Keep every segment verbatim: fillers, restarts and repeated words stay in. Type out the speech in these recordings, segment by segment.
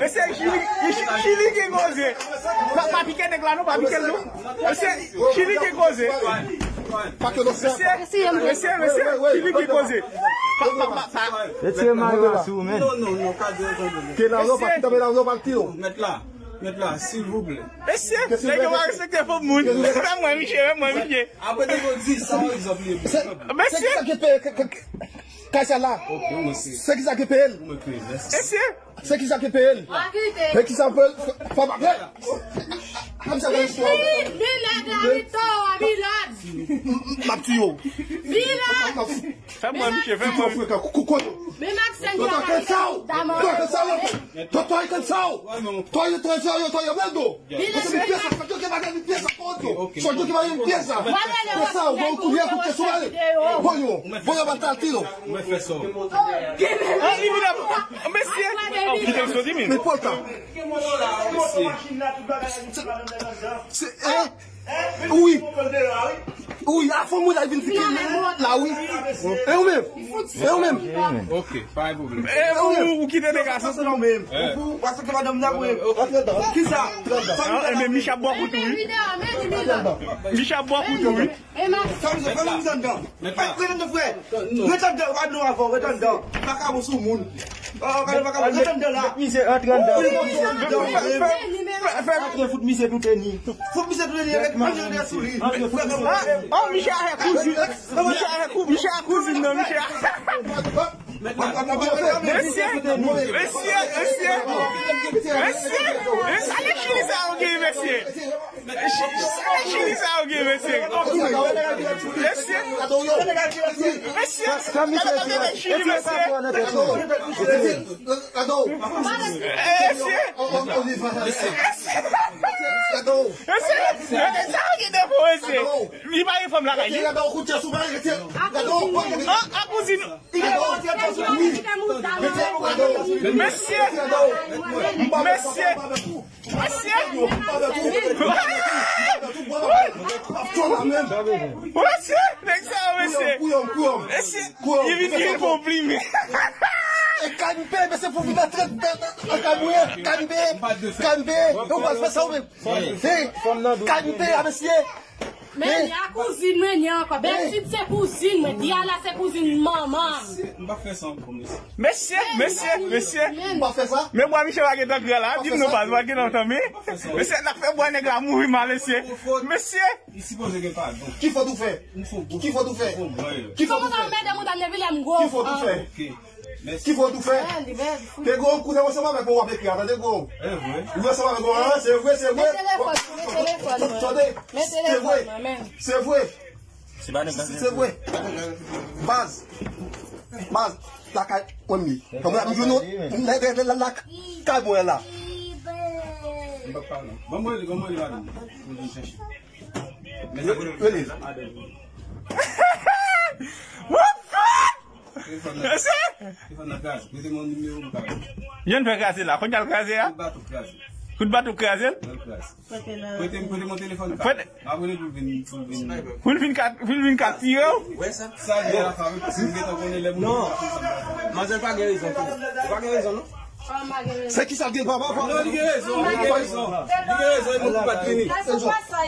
Mesye, Chili, Chili gen koze. Pa, pa pike nèg la non, pa pike l non. Mesye, Chili gen koze. Mesye, mesye, mesye, Chili gen koze. Pa, pa, pa, pa. Retire mayo a sou ou, men. Kenaryo, pa kite Kenaryo pa l tire w. Mèt la, mèt la, silvouplè. Mesye, nèg yo pa respekte fòm moun. Fè mwen, misye, fè mwen, misye. Apre te yo di sa, egzanp, li. Mesye. Se ki sa ki peye kay sa la? Se ki sa ki peye l? Mesye. Se ki sa ki peye l? E ki sa peye l? Fò pa peye. Kòm sa gen istwa. Li nèg la, li to, li lòd. M ap tiye w. Fè mwen, misye, fè mwen. Frekan, kou, kou, kou. Tonton, kèt sa w. Tonton, kèt sa w. Tonton, kèt sa w. Tonton, yo, tonton, yo, tonton, yo, mèt do. Pase mi pyesa, pa joke bagay mi pyesa, konto. Fò joke bagay mi pyesa. Pyesa, ou bon, kounye a, koute sou bagay. Voyou, voyou, ba tal tiro. Mwen fè sa. Ah, li vin ap, mesye. Oh, kite l soti, men. Men pòl ta. Se, eh, wi. Wi, a fò mwen la vin fike la, wi. E ou menm? E ou menm? Ok, pa gen pwoblèm. E ou, ou kite nèg la santi nou menm. Ou fou, paske madanm nan mwen. Kisa? Ah, e men Micha bò kout ou, wi. Micha bò kout ou, wi. Fè m, fè m, fè m anndan. Fè m anndan, frè. Ret anndan, pa nou avan, ret anndan. Vakabon sou moun. Oh, gade vakabon, ret anndan la. Met misye antre anndan. Wi, ret anndan, frè. Antre, fout misye tou teni. Fout misye tou teni, ret manje de sou li. Antre, fout misye. Ah, oh, Micha a kouzin. Micha a kou-, Micha a kouzin nan, Micha. Mesye, mesye, mesye, mesye, mesye, ale Chili sa yo gen, mesye. Chili sa yo gen, mesye. Mesye, mesye, mesye, Chili, mesye. Mesye, mesye, mesye, sa yo gen defo, mesye. Li pa gen fanm lakay li. Ah, a kouzin. Mesye! Mesye! Mesye! Mesye! Nèg sa yo, mesye! Mesye! Li vin, li vin fè yon plim. E kanpe, mesye, pou vin antre nan kanpe, kanpe, kanpe, ou pa fè sa ou menm. Kanpe, a mesye! Men, a kouzin mwen, ni ankò. Bèltit se kouzin mwen. Diana se kouzin manman m. M pa fè sa ankò, mesye. Mesye, mesye, mesye. M pa fè sa. Men bwa Michel pa gentan gran la. Di m non, baz, pa gentan tanmen. Mesye, n ap fè bwa nèg la mouri mal, mesye. Mesye. Li sipoze gen padon. Ki fòt ou fè? Ki fòt ou fè? Ki fòt ou fè? Ki fòt ou fè? Ki fòt ou fè? Te gen yon kounye ansanm avèk mwen w ap ekri a, tande gwo. Ou ansanm avèk mwen, se vre, se vre. Tande, se vre. Se vre. Se vre. Baz. Baz. Lakay mwen m ye. Kòm la m jwenn ou lakay mwen la. Ban mwen li, ban mwen li, madanm. Pou vin chèche. Rele. What the fuck? Mesye! Telefòn nan kraze. Prete m yon nimewo m ka rele. Jan fè kraze la. Kounye a l kraze a? Kout bato kraze. Kout bato kraze l? L kraze. Prete m, prete m yon telefòn ka. Prete. M ap rele pou l vin, pou l vin. Pou l vin ka, pou l vin ka tire w? Sa li a la fabrik, si m gentan konnen lè moun. Non. Manzè pa gen rezon tou. Ou pa gen rezon, non? Se ki sa gen papa? Non, li gen rezon, li gen rezon. Li gen rezon, e mwen pou pa t vini.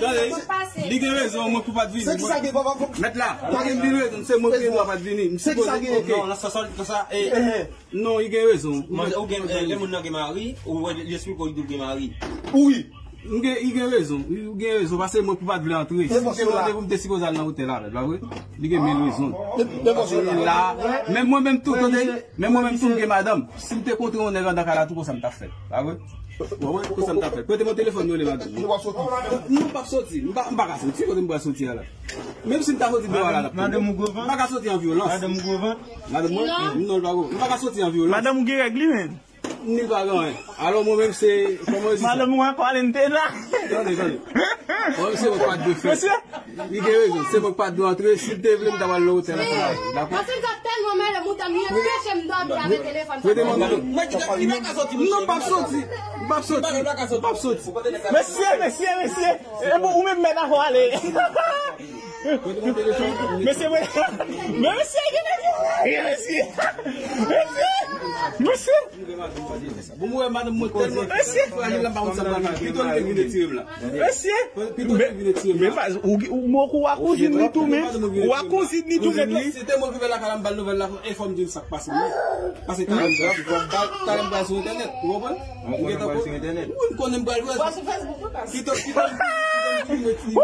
Tande, li gen rezon, mwen pou pa t vini. Se ki sa gen papa? Mèt la, pa gen pil rezon, se mwen ki gen dwa pa t vini. Se ki sa gen? Ok. Non, nan sans sa, nan sans sa, e, non, li gen rezon. Ou gen, e, lè moun nan gen mari, ou wè, li esplike w, li di w gen mari. Wi. M gen, li gen rezon, li gen rezon, paske mwen pou pa t vle antre. Si te mande pou m te sipoze al nan otèl avè l, pa vre? Li gen mil rezon. Paske li la, men mwen menm tou, tande, men mwen menm tou, m gen madanm. Si m te kontre yon nèg anndan kay la, tou konsa m t ap fè l, pa vre? Ou konprann? Konsa m t ap fè l. Prete m yon telefòn, m rele madanm. Nou p ap soti. Non, m p ap soti. M pa, m pa ka soti. Kote m pral soti a la? Menm si m ta soti deyò a la, l ap tonbe. Madanm ou gwo vant? M pa ka soti an vyolans. Madanm ou gwo vant? Madanm mwen? Non. Non, l pa gwo. M pa ka soti an vyolans. Madanm ou gen règ li menm? Ni l pa gen anyen. Alò, mwen menm se, kòman yo di sa? Madanm ou an kwalentena. Tande, tande. Mwen menm se mwen pa t dwe fè. Mesye! Li gen rezon. Se mwen ki pa t dwe antre. Si l te vle, m ta pral nan otèl la. Dakò? Paske m t ap tèlman mele moutan, li anpeche m dòmi avèk telefòn sa. Mwen di, li pa ka soti, non, m p ap soti. M p ap soti. M p ap soti. Mesye, mesye, mesye. E bon, ou menm mèt avè w ale. Mesye, men, men mesye, gen nèg yo, gen mesye. Mesye, mesye. Bon, mwen, madanm mwen tèlman frajil la, m pa konn sa m pral fè. Pito li te vin retire m la. Mesye. Pito li te vin retire m la. Men baz, ou, ou, ou, ou a kouzin li tou, men. Ou a kouzin li tou, men. Si te mwen ki fè lakay la, m ba l nouvèl la, e fò m di l sa k pase, men. Pase talè m pral sou, talè m pral sou entènèt, ou konprann? Ou gentan konn. Ou konn konnen m pral wè. Kite, kite, kite m vin retire.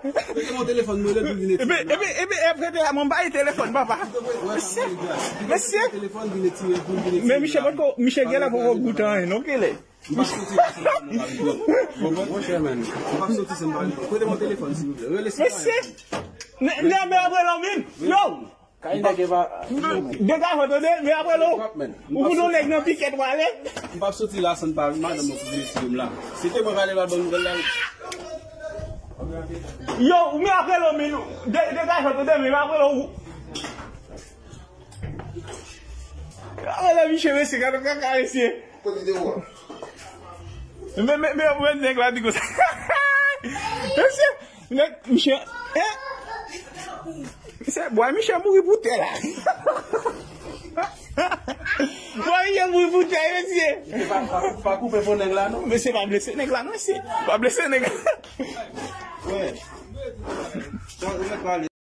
Mete mon telefòn mwen, lè vin retire. Epi, epi, epi, epi, mwen bay telefòn, papa. Mesye. Mesye. Men misye poko, misye genlè poko goute anyen, non, kilè. M p ap soti la, se m pa konprann. Monchè, men. M p ap soti, se m pa konprann. Prete mon telefòn, silvouplè. Rele si. Mesye. Nè, nè, men apre lòmin. Yo. Kay nèg e pa. Degaje w, tande, men apre lòmin. Ou pou nou nèg nan pikèt, w ale. M p ap soti la san pa madanm mwen pou vin retire m la. Se te mwen pale la, ban nouvèl la. Yo, men apre lòmin. De-, degaje w, tande, men apre lòmin. Ala misye, mesye, gade kaka, mesye. Kote de ou? Men, men, men, men nèg la di konsa. Mesye, nèg, misye, eh? Mesye, bwa, misye mouri pou tè la. Bwa, misye mouri pou tè, mesye. Pa, pa, pa koupe pou nèg la, non? Mesye, pa blese nèg la, non, mesye. Pa blese nèg la. Wè.